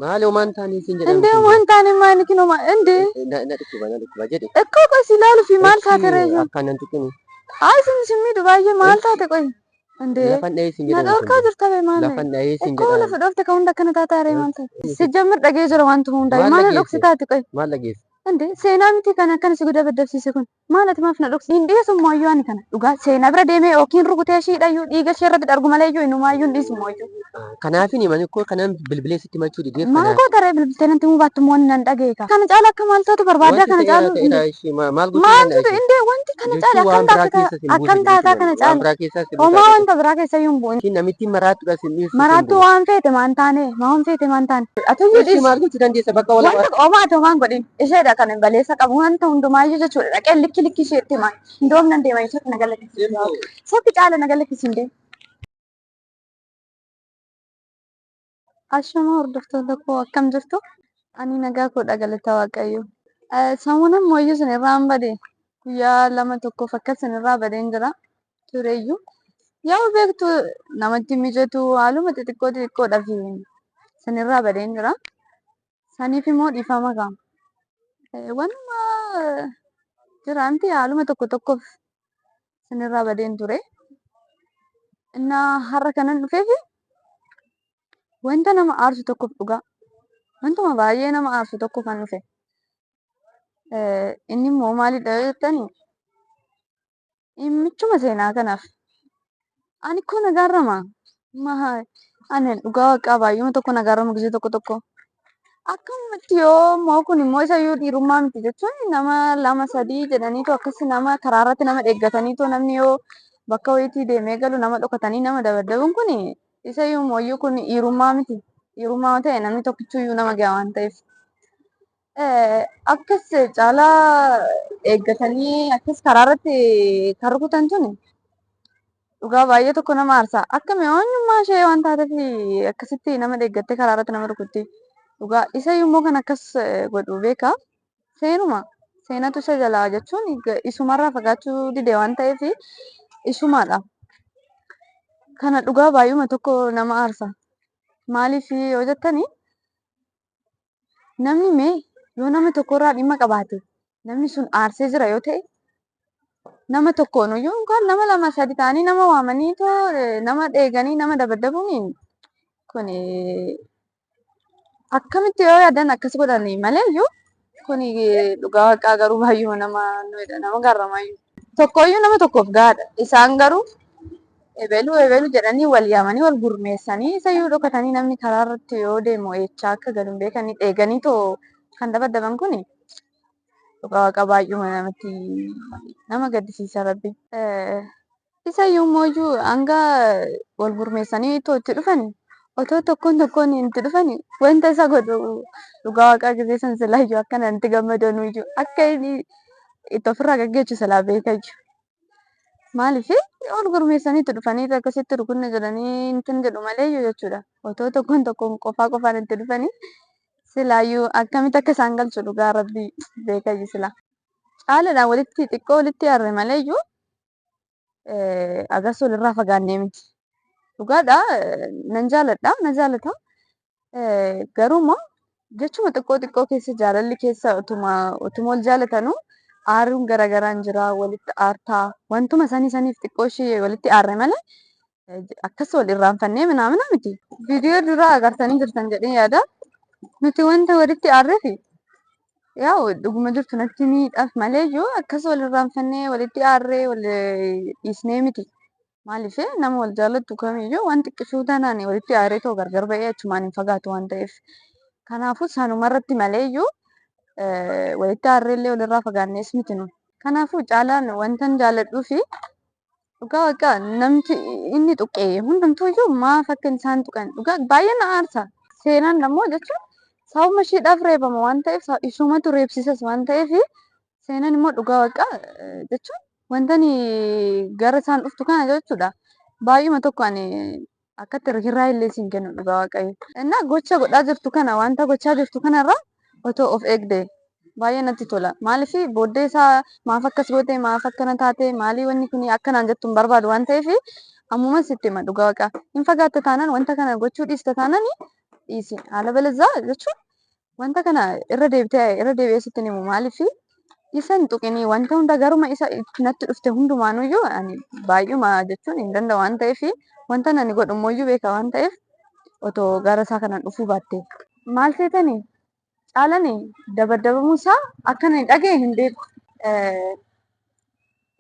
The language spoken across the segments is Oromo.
Maali homaan taanii siin jedhan እንዴ kun waan taane maali kinoma እንዴ na dhukkuba na dhukkuba jedhe. እኮ ቆይ ሲላሉ fi maal taate reeyyuu? Akka nan tuqini. Ay sin simmiidhu baay'ee maal taate qoy? እንዴ Lafan dhahee siin na jedhan dhorkaa jirta bee maal? Lafan dhahee siin እኮ jedhan. lafa dhoofte ka hunda akkana taata ree maal taate? Sijjamir dhagee jira wantuma hundaa Maal maal na dhageesse? dhoksi taate qoy? Maal dhageesse? እንዴ seenaa miti kana akkana si guddaa baddabsiise kun maal ati maaf na dhoksi? Hin dhiyeessu mooyyuu ani kana dhugaa seenaa bira deemee yookiin rukutee ishiidhayyuu dhiiga ishee irratti dargu malee iyyuu inumaayyuu hin dhiisu mooyyuu. Kanaafin himani koo kanan bilbilee sitti himachuu dideef Maal kanaaf. goota ree bilbiltee natti himuu baattu immoo nan dhageeka. Kana caala akka maal taatu barbaaddaa Wanti kana ta'eera caalu ta'eera ishee maal gochuu maaltu danda'a ishee? indee wanti kana caala Jechuun waan akkam biraa taata keessa sin buuse akkam taataa kana waan caala biraa keessa sin buusaa homaa jedhe. wanta biraa keessa iyyuu hin bu'in. Isheen namittiin maraattuudha sin dhiyeessu sin Maraattuu bu'u. waan feete maan taane maan feete maan taane. Atuyyuu Ishee dhiisi. maal gochuu dandeessa bakka wal Wanta homaa ati homaan godhin isheedha kan hin baleessa qabu wanta hundumaayyuu jechuudha dhaqee likki likki isheetti himaa. Indoom nan deema ishee na galakkisiin. Sokki caala na galakkisiin deema. Ashama hordoftoota koo akkam jirtu? Ani nagaa koodha galata Waaqayyo. Samuun ammoo isin irraa hin bade guyyaa lama tokkoof akkas isin irraa badeen jira tureyyuu. Yaa beektu namatti mijatu haaluma xixiqqoo xixiqqoodhaaf isin irraa badeen jira. Saniif immoo dhiifama qaba. Wanuma jira miti haaluma tokko tokkoof isin irraa badeen ture. Innaa har'a kanan dhufeef wanta nama aarsu tokkoof dhugaa. Wantuma baay'ee nama aarsu tokkoof kan dhufe. Inni immoo maalidha yoo jettani dhimmichuma seenaa kanaaf. Ani koo nagaarrama. Ani dhugaa waaqaa baay'uma tokko nagaarrama gisee tokko tokko. Akkamatti yoo immoo kun immoo isayyuu dhiirummaa miti jechuun nama lama sadii jedhaniitu akkas nama karaa irratti nama eeggataniitu namni yoo bakka wayiitii deemee galu nama dhokatanii nama dabaddabuun kun isayyuu mooyyuu kun dhiirummaa miti. Dhiirummaa yoo ta'e namni tokkichuyyuu nama gaha waan ta'eef. Akkas caalaa eeggatanii akkas karaa irratti kan rukutan tuni dhugaa baay'ee tokko nama aarsa. Akka mi'oonyummaa ishee waan taateef akkasitti nama eeggattee karaa irratti nama rukutti. Dhugaa isayyuu immoo kan akkas godhu beekaa. Seenuma. Seenatu isa jalaa jechuun isumarraa fagaachuu dide waan ta'eef isumaadha. Kana dhugaa baay'uma tokko nama aarsa. Maaliif yoo jettani namni mee yoo nama tokkorraa dhimma qabaate namni sun aarsee jira yoo ta'e nama tokkoon iyyuu yookaan nama lama sadi ta'anii nama waamanii too nama dheeganii nama dabaddabuun kun akkamitti yoo yaadan akkas godhanii malee iyyuu kun dhugaa waaqaa garuu baay'uma nama nama garramaayyuu. Tokkoyyuu nama tokkoof gahaadha. Isaan garuu ebelu ebelu jedhanii wal yaamanii wal gurmeessanii isayyuu dhokatanii namni karaa irratti yoo deemu eechaa akka galu hin beekanii dheeganii too kan dabaddaban kun dhugaa waaqa baay'uma namatti nama gaddisiisa rabbi. Isayyuu immoo hanga wal gurmeessanii too itti dhufan otoo tokkoon tokkoon itti dhufan wanta isa godhu dhugaa waaqaa gisee san silaayyuu akka namatti gammadanuu iyyuu akka inni itti ofirraa gaggeessu silaa beekayyuu. Maaliif wal gurmeessanii itti dhufanii akkasitti rukunne jedhanii intin jedhu malee iyyuu jechuudha. Otoo tokkoon tokkoon qofaa qofaan itti dhufanii silaayyuu akkamitti akka isaan galchu dhugaa rabbii beekayyu sila. Caalaadhaan walitti xiqqoo walitti aarre malee iyyuu agas walirraa fagaannee miti. Dhugaadha nan jaaladha na jaalata. Garuu immoo jechuma xiqqoo xiqqoo keessa jaalalli keessa utuma utuma wal jaalatanuu aaruun garagaraan jira walitti aartaa wantuma sanii saniif xiqqoo ishee walitti aarre malee akkas wal irraanfannee minaamina miti. Viidiyoo duraa agartanii jirtan jedhee yaada. Nuti wanta walitti aarreef yaa'u dhuguma jirtu natti miidhaaf malee iyyuu akkas wal irraanfannee walitti aarree wal dhiisnee miti. Maaliif nama wal jaallattu kamiyyuu waan xiqqisuu taanaan walitti aaree too gargar ba'ee achumaan hin fagaatu waan ta'eef. Kanaafuu sanumarratti malee iyyuu walitti aarree illee walirraa fagaannees miti nu. Kanaafuu caalaan wantan jaalladhuu fi dhugaa waaqa namti inni tuqee hundumtuu iyyuu maaf akka isaan tuqan dhugaa baay'ee na aarsa. Seenaan immoo jechuun sababa isheedhaaf reebama waan ta'eef isumatu reebsisas waan ta'eef seenaan immoo dhugaa waaqa jechuun wanta ani gara isaan dhuftu kana jechuudha. Baay'uma tokko ani akkatti hirraa illee siin kennu dhugaa waaqayyo. Innaa gocha godhaa jirtu kana wanta gochaa jirtu kanarraa otoo of eegde baay'ee natti tola. Maaliif booddee isaa maaf akkas goote maaf akkana taate maalii wanni kun akkanaan jettu hin barbaadu waan ta'eef ammuma sitti hima dhugaa waaqa. Hin fagaatte taanaan wanta kana gochuu dhiiste taanaan Dhiisi. Haala balazaa jechuun wanta kana irra deebitee irra deebi'ee sitti hin himu maaliif isa hin tuqinii wanta hunda garuma isa natti dhufte hundumaanuyyuu ani baay'uma jechuun hin danda'u waan ta'eef wanta ani godhu immoo beeka waan ta'eef otoo gara isaa kana dhufuu baatte. Maal seetanii caalani dabaddabamuu isaa akka ani dhaga'e hin beeku.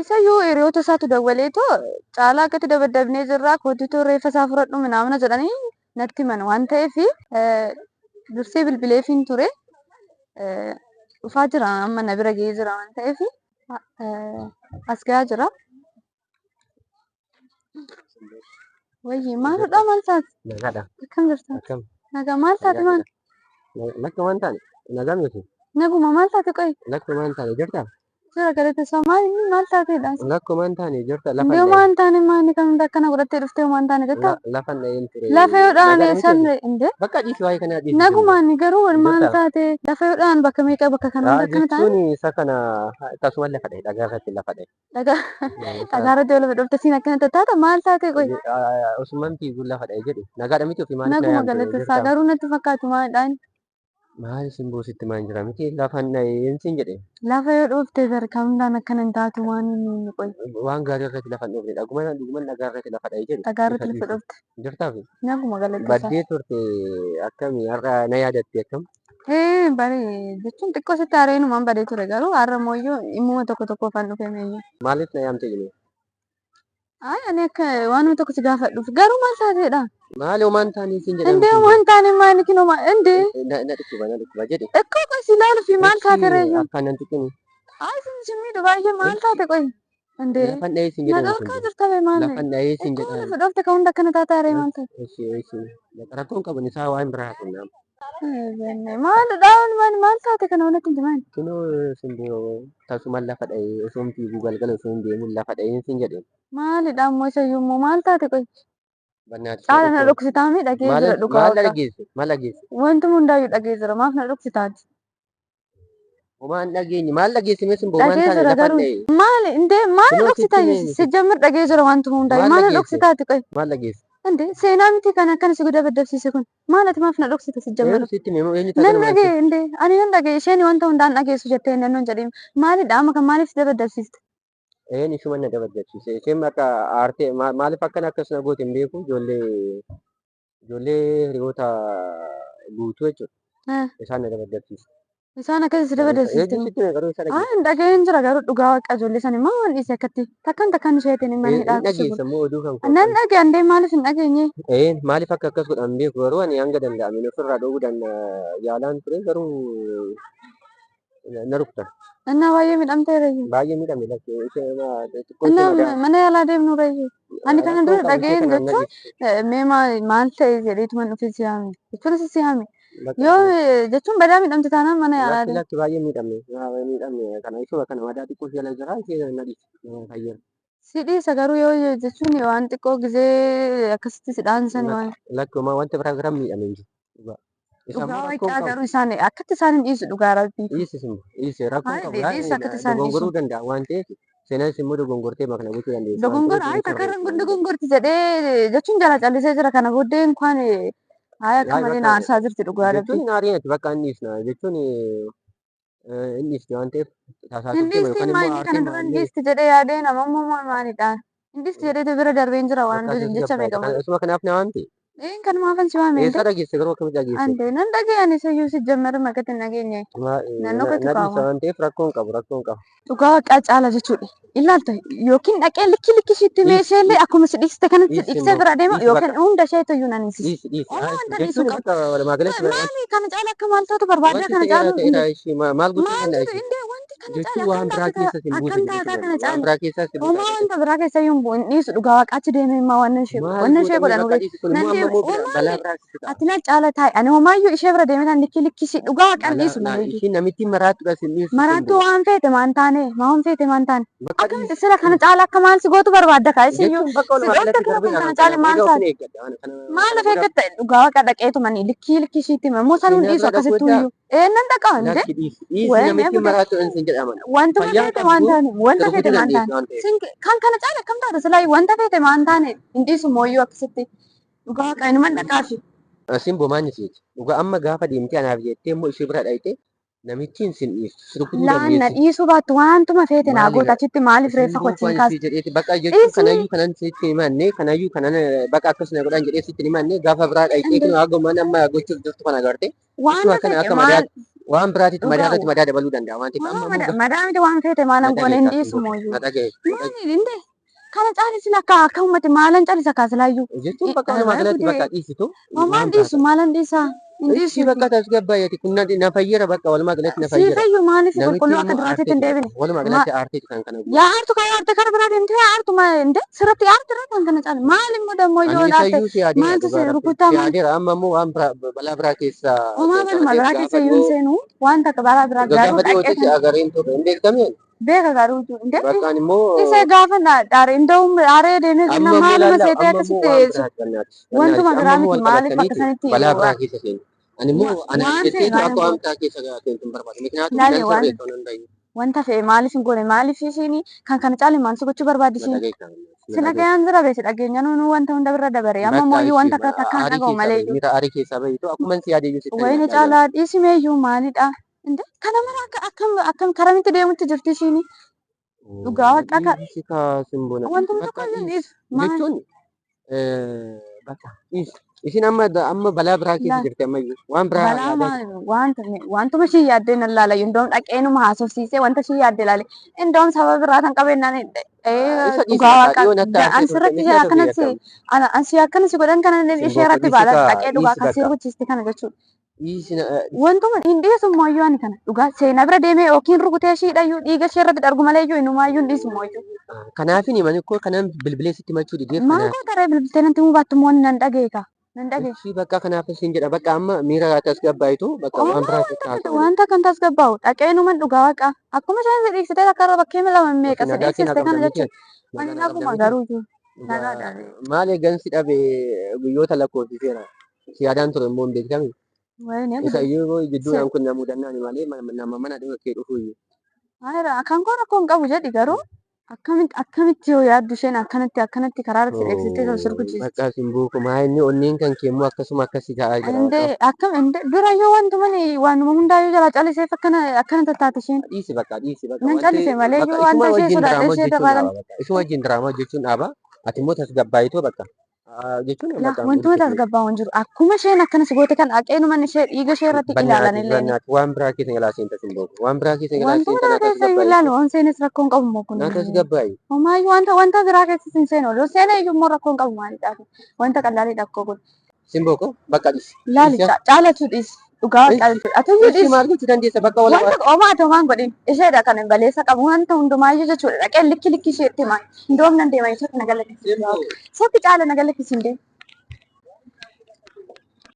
Isayyuu hiriyoota isaatu dawwaleetoo caalaa akkatti dabaddabnee jirraa kootiitoo reeffa isaa fudhadhu minaamina jedhanii natti himan waan ta'eef dursee bilbileefiin ture. Dhufaa jira amma na bira ga'ee jira waan ta'eef as ga'aa jira. Wayyi maalidha maal taate? Nagaadha. Akkam jirta? Akkam. Nagaa maal taate maal? Lakki waan taane nagaa miti. Naguma maal taate qoyi? Lakki waan taane jirta? Jira galata isaa maal inni maal taateedha? Lakki waan taane jirta? Lafa Indee waan taane maali kan hunda akkana godhattee dhuftee waan taane jettaa? Lafa dha'een ture. Lafa yoo dhaane Nagaa san miti. indee Bakka dhiisi waa'ee kanaa dhiisi. nagumaan garuu maal Jirta? taate lafa yoo dhahan bakka meeqa bakka kana hunda akkana ta'an Jechuun isa kana tasuma lafa dha'e dhagaa irratti lafa dha'e. dhagaa dhagaa irratti yoo lafa dhufte siin akkana tattaata maal taate qoyi? Osumaan fiiguun lafa dha'e jedhe nagaadha miti ofii maaliif na Naguma yaamte galata isaa jirta? garuu natti fakkaatu maalidhaan Maal isin buusitti maan jira miti lafan dha'een siin jedhe. Lafa yoo dhoofte sadarkaa hundaan akkana hin taatu waan inni inni qoyi. Waan gaarii irratti lafa hin dhoofne dhuguma dhuguman dhagaa irratti lafa dha'e jedhe. Dhagaa irratti lafa dhoofte. Jirtaafi? Naguma galata isaa. Baddee turte akkami har'a na yaadatte akkam? Ee bari jechuun xiqqoo sitti aareenumaan badee ture garuu har'a mooyyuu dhimmuma tokko tokko afaan dhufee meeyyuu. Maaliif na yaamte jedhe? Ay ani akka waanuma tokko si gaafadhuuf garuu maal taateedha? Maali homaan taanii siin jedhamu? Indee waan taane maali kinoo maal indee Na dhukkuba na dhukkuba jedhe. Ekkoo qoy si ilaalu fi maal taate reeyyuu? Akkaan nan tuqini. Ay sin si miidhu baay'ee maal taate qoy? Indee Lafan dha'ee siin na jedhamu. dhorkaa jirta bee maal? Lafan dha'ee siin Ekkoo jedhamu. lafa dhoofte ka hunda akkana taataa ree maal taate? Eshi eshi. Rakkoon qabu isaa waan biraa haasofna. Maalidha maal maal taate kana walitti hin jimaan? Kunoo simboo tasuma lafa dha'ee osoo hin fiiguu galgala osoo hin deemuun lafa dha'ee siin jedhe. Maalidha ammoo isayyuu immoo maal taate qoy? Bannaati. Caala na dhoksitaa mi dhagee jira dhugaa Maal waaqa. dhageesse? Maal dhageesse? Wanti hundaayyuu dhagee jira maaf na dhoksitaati? Homaan dhageenye maal dhageesse mee simboo maal Dhagee taane jira lafan garuu dha'ee? maali indee maal Kunoo dhoksitaa sitti mee sijjamir dhagee jira wanti hundaayyuu Maal maal na dhageesse? dhoksitaati qoy? Maal dhageesse? Indee seenaa miti kan akkana si guddaa baddabsiise kun maal ati maaf na dhoksita sijjamir? Eenyu sitti mee eenyu Nan taate dhagee indee ani nan dhagee isheen wanta hundaan dhageessu jettee nannoon jedhee maalidha amma kan maaliif si dabaddabsiiste? Een ishuma na dabaddabsiise. Isheen akka aartee maaliif akkana akkas na goote hin beeku ijoollee ijoollee hiriyoota guutuu jechuudha. Isaan na dabaddabsiise. Isaan akkasii si dabaddabsiiste. Eenyu sitti mee garuu isa dhageesse? Ay dhageen jira garuu dhugaa waaqa ijoollee sanii maa waan dhiise akkatti takkaan takkaan isheetiin hin manni Hin dhaabsisu. dhageesse immoo oduu kan koo. Nan dhagee andee maaliif hin dhageenye? Een maaliif akka akkas godhan hin beeku garuu ani hanga danda'ameen ofirraa dhoowwuudhaan yaalaan ture garuu na rukutan. Innaa baay'ee miidhamtee reeyyu. Baay'ee miidhame lakkee ishee xiqqoo Innaa ishee madaa. mana yaalaa deemnu reeyyu. Ani kana Rakkoon dura qabu ishee dhageen kanaan na jechuun geesse. mee maal ta'e jedheetu man dhufee si yaame. Jechuun si yaame. Bakka Yoo jechuun badaa miidhamte taanaan mana yaalaa Lakki deemu. lakki baay'ee miidhamne miidhamne kana ishuma kana madaa xiqqoo ishee jala jira ishee na dhiise fayyeera. Si dhiisa garuu yoo jechuun waan xiqqoo gizee akkasitti si dhaansan waan. Lakki homaa wanta biraa biraa miidhame hin jiru. Dhugaa. Isa Dhugaa immoo rakkoon waaqaa qabu. garuu isaan akkatti isaan hin dhiisu dhugaa rabbii. Dhiisi simbo dhiisi rakkoon Hayi qabu. dhiisi akkatti isaan dhiisu. Dogongoruu danda'a waan ta'eef seenaanis immoo dogongortee makna gochuu dandeessi. waan Dogongora ta'eef hayi inni takka irra sirreessuu danda'a. dogongorti jedhee jechuun jala callisee jira kana booddee inkwaan hayi akka Yaa'ii malee bakka na aarsaa jirti dhugaa rabbii. jechuun aariin ati bakka inni dhiisna jechuun inni dhiisti waan ta'eef tasaa Hin turtee dhiisti yookaan immoo maali aartee kana dura hin maallee dhiisti jedhee yaadee nama immoo maalidha. Hin dhiisti jedhee bira darbeen jira waan bakka asii jecha gabbaate. meeqa Kana isuma kanaaf na waamte. Een kan maafan si waame Eessa dhageesse garuu akkamitti dhageesse? Ande nan dhagee ani isayyuu si jammar makatti hin dhageenye. Naannoo Na kootti dhiisa kaawwa. waan ta'eef rakkoon qabu rakkoon qabu. Dhugaa waaqaa caala jechuudha. Ilaalta yookiin dhaqee likki likki isheetti mee Dhiisi isheellee akkuma si dhiiste kanatti si dhiisi dhiiksee immoo bira deema dhiisi yookiin bakka hunda isheetu iyyuu nan hiisisa. dhiisi dhiisi. Homaa wanta dhiisu Jechuun qabu. bakka walumaa galatti Maali kana caala akka maal taatu barbaadda wanti kana ta'eera caalu ta'eera ishee maal gochuu maal danda'a jedhu ishee? indee wanti kana caala Jechuun waan akkam biraa taata keessa si hin buuse akkam jechuu taataa kana danda'a. Waan caala. biraa keessa si buusa. Homaa wanta biraa keessa iyyuu hin dhiisu dhugaa waaqaatti deemee immoo waan ishee Maal waan ishee goota mee godhan bakka dhiisi kun nan immoo amma deeme immoo balaa homaa biraa keessa ta'a. ati na caala taa'i ani homaayyuu ishee bira deemee tan likki likki ishee dhugaa waaqaan Balaa dhiisu malee. isheen namittiin maraatudha si hin dhiisu Maraattuu simboo. waan feete maan taane maan feete maan taane Bakka akkamitti dhiisi. sila kana caala akka maal si gootu barbaadda kaa isiyyuu Jechuun bakka si walumaa dhoofta galatti kira darbee kun kana kana caala maal egaa taate ofin eeggadha. Kana maal kana of booda eeggatta dhugaa waaqa dhaqeetu mani likkii likkii ishiitti hima immoo sanuu seenaa dhiisu bira dhaquu akkasittuu eddaa iyyuu ee nan dhaqa inde lakki dhiisi. Dhiisi wayne namittiin bude maraatudha sin jedhaman. wantuma Fayyaa feete waan qabdu taane wanta feete rukutuu maan dandeessi taane waan ta'eef. sin kan kana caala akkam taate silaa wanta feete maan taane hin dhiisu mooyyuu akkasitti dhugaa waaqa inuman dhaqaafi. Simboo maal siiti? Dhugaa amma gaafa deemtee anaaf jettee immoo ishee bira dhayite namittiin sin dhiistu. Si rukutuu Laan na dandeessi. dhiisuu baattu waantuma feete naa Maali goota achitti maaliif reeffa Simboo kottiin kan kaas. si jedheeti bakka jechuun Dhiisii kanayyuu kanan sitti himanne kanayyuu kanan bakka akkas na godhan jedhee sitti himanne gaafa biraa dhayitee Inde kun haga amma gochuuf jirtu kana agarte. waan Isuma kana feete akka maal madaa waan biraatitti madaa dhugaa irratti madaa dabaluu danda'a waan ta'eef amma Maa immoo madaa miti waan feete maalan na goone hin dhageessaa dhiisu simboo mooyyuu. na dhagaye Maali inde kana caalisi lakka akka ummati maalan calisa kaasilaayyuu. Jechuun bakka walumaa galatti Gudee bakka dhiisitu Maal waan biraa dhiisu maalan dhiisaa hin Ishii dhiisu. bakka tasgabbaayati kun na fayyera bakka walumaa galatti na Sii fayyera. fayyu maaliif Namichi qulqulluu akka immoo duraatiitti hin aarteeti deebine. bakka walumaa galatti aarteeti kan kana Yaa aartu kan aarte kara biraa deemtee aartu ma inde sirratti aartu irra kan kana caale maal immoo dammoo Ani yoo laatte isayyuu si yaadeera maaltu dhugaa si rabbi. rukuttaa Si maal yaadeera amma immoo waan biraa balaa biraa keessa homaa seenta baluma waan ta'eef biraa gaafa keessa iyyuu hin dhiyoo seenu waan takka balaa biraa garuu gaafa dhaqee dhiyootti si kan agareen ture hin beektamee beeka garuu iyyuu inde bakkaan immoo Isee gaafa na dhaare inda'uun aaree deemee amma jennaan immoo maaluma laallaa seetee amma immoo akkasitti waan biraati bannaati. wantuma Bannaati biraa amma immoo miti wal maaliif akka qabataniiti sanitti balaa biraa keessa seenu. Ani immoo anaaf waan ta'e jetteetu maal akka hin waan goone. biraa keessa seentu hin barbaadu. Miknyaatu Laale nan waan sirreessa nan dhayu. wanta fe'e maaliif hin goone maaliif isiin kan kana caale maal si gochuu barbaaddi Na isiin. dhageessa. Si dhagayaan bira beesi dhageenya nuunu wanta hunda bira dabare amma Bakka mooyyuu ishee wanta akka takkaan aarii dhaga'u keessaa malee bahi iyyuu. miira aarii keessaa bahitu akkuma si yaade iyyuu sitti Wayini himadha. caalaa dhiisimeeyyuu maalidha? Inde kana mara akka akkam akkam karamitti deemutti jirti ishiin. Dhugaa waaqa ka Dhiisi kaa simbona dhiisi wantuma bakka tokko iyyuu hin dhiisi dhiisu. Maal jechuun bakka dhiisi isin amma amma balaa biraa keessa laa jirti ammayyuu waan biraa balaa yaadaa maal wanta wantuma ishii yaaddee nan laala indoom dhaqeenuma haasofsiisee wanta ishii yaadde ilaale indoom saba biraa kan qabeenyaan jirti. Isa dhiisi dhugaa bakka waaqa dhiyoo natti an aarsee turte sirratti miknyaata fi akkanatti akkam an si akkana si godhan kana ishee simboo irratti dhiisi baala kaa dhaqee dhugaa dhiisi kan si bakka rukuchiiste kana jechuudha. dhiisi Wantuma hin dhiisu mooyyuu ani kana dhugaa seenaa bira deemee yookiin rukutee ishiidhayyuu dhiiga ishee irratti dargu malee iyyuu inumaayyuu hin dhiisu mooyyuu. Kanaafin mani koo kanan bilbilee sitti himachuu dideef Maal kanaaf. goota ree bilbiltee natti himuu baattu immoo nan dhageeka. Nan dhagee. Ishii bakka kanaaf isin jedha bakka amma miira tasgabbaayitu bakka waan Homaa biraa wanta sitti miti haasa'u. wanta kan tasgabbaa'u dhaqeenuma dhugaa waaqa. Akkuma isheen si dhiiksitee takka irra bakkee lama meeqa Yookiin si nagaa kee naa dhiiksiste qabda kana miti jechuudha. ati? Ani Nagaa naa qabda naguma miti? garuu jiru. Dhugaa Nagaadha. maal eeggan si dhabe guyyoota lakkoofsiseera. Si yaadaan ture immoo hin beektami. Wayne Isa gude. iyyuu Si jidduudhaan kun na mudannaani malee nama mana dhuga kee dhufu iyyuu. Ayira kan koo rakkoo hin qabu jedhi garuu akkamitti akkamitti yoo yaaddu isheen akkanatti akkanatti karaa irratti dheeksistee kan sirkuchiisti. Bakka simboo kumaa inni onneen kan kee immoo akkasuma akkasii ta'aa jira. Inde akkam inde dura yoo wantuma waanuma hundaayyuu jalaa caliseef akkana akkana tattaate isheen. Dhiisi bakka dhiisi bakka Nan wanti calise malee bakka yoo wanta isuma ishee wajjin sodaadhe diraamaa ishee hojjechuun dabaalan. dhaaba bakka isuma wajjin diraamaa hojjechuun dhaaba ati immoo tasgabbaayitoo bakka jechuun Laa bakka wantuma tasgabbaa'u hin jiru. Akkuma isheen akkana si goote kan dhaqeenuman ishee dhiiga ishee irratti ilaalan Bannaati illee. bannaati waan biraa keessa galaa seenta simboo waan biraa keessa galaa Wantuma seenta biraa naa keessa iyyuu tasgabbaayi ilaalu on seenes rakkoo hin qabu immoo kun. naa tasgabbaayi. Homaayyuu wanta wanta biraa keessas hin seenu. Odoo seenee iyyuu immoo rakkoo hin qabu maalidhaaf. Wanta qallaaliidha akkoo kun. Simboo koo bakka dhiisi. Laali Dhiisi caalatu dhiisi. Dhugaa caalatu. Ati iyyuu Ishii dhiisi. maal gochuu dandeessa bakka wal Wanta homaa ati homaa hin godhin. Isheedha kan hin baleessa qabu wanta hundumaayyuu jechuudha. Dhaqee likki likki isheetti himaa. Indoom nan deema jechuudha na galateessi. Simboo Sokki caala na galateessi hin deemu.